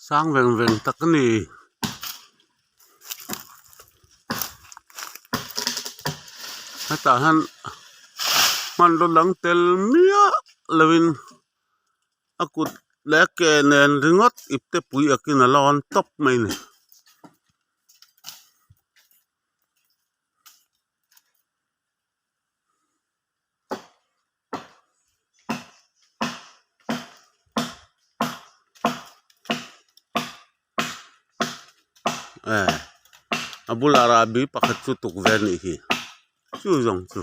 Sang veng veng tak a ni. Hetah hian hmanraw dang tel miah lovin a kut leh a ke nen ringawt ipte pui akin a lawn tawp mai a ni. A bulah rahbi pakhat chu tukverh a nih hi chu zawng chu.